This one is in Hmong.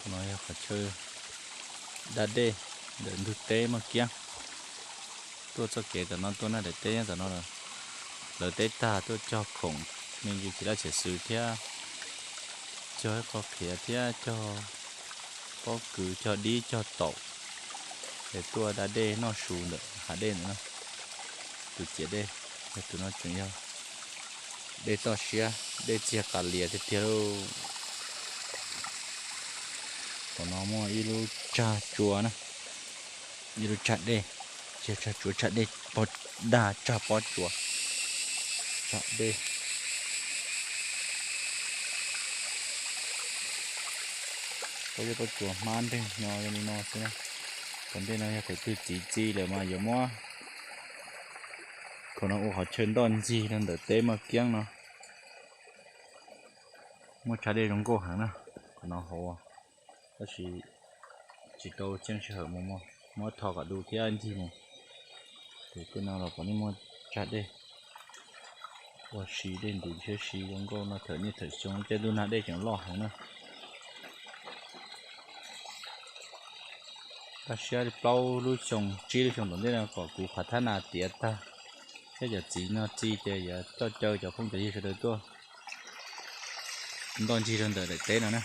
No yog qhov chaw da dej ntawm ntug teb Maj Kiab. Tuaj txoj kev tom no tuaj na, daim teb nyob tom no lawm. Lawv teb tag tuaj cog khoom, me ntsis txiv laj txiv xwm thiab cog ib qho qhiav thiab cog pob kws, cog dib, cog taum, es tuaj da dej noj su ntawm hav dej ntawm no. Tus ciav dej yog tus no tseem yog dej toj siab, dej txiag qas lias tiag tiag lauj. Tom no muaj ib lub tsag tsua na, ib lub tsag dej, tsis yog tsag tsua, tsag dej, pob, dag tsag pob tsua, tsag dej. Pob zeb pob tsuas hmab nreeg no zoo li no xwb na. Tom ntej no yog thaum twg txiv txi lawm mas yuav muab, qhov no ua qhov chaw ntoj ncig rau ntawm teb Maj Kiab no. Muaj tsag dej zoo nkauj heev na, qhov no hauv, tab sis tsis tau txeeb sij hawm mus muab, muab tho kom du thiab ncig mus. Ces tej no los kom nej muaj tsag dej ua si, dej ntuv ntshiab si zoo nkauj no, thawm niaj thawm xyoo, tej lub nag dej tseem loj heev na. Kaj siab plaub lub xyoo tsib lub xyoo tom ntej no kom kuv qhov thab nas tiav tag thiab cov txiv no txi ces yuav coj caw cov phooj cov ywg sawv daws tuaj ntoj ncig rau ntawm daim teb no na.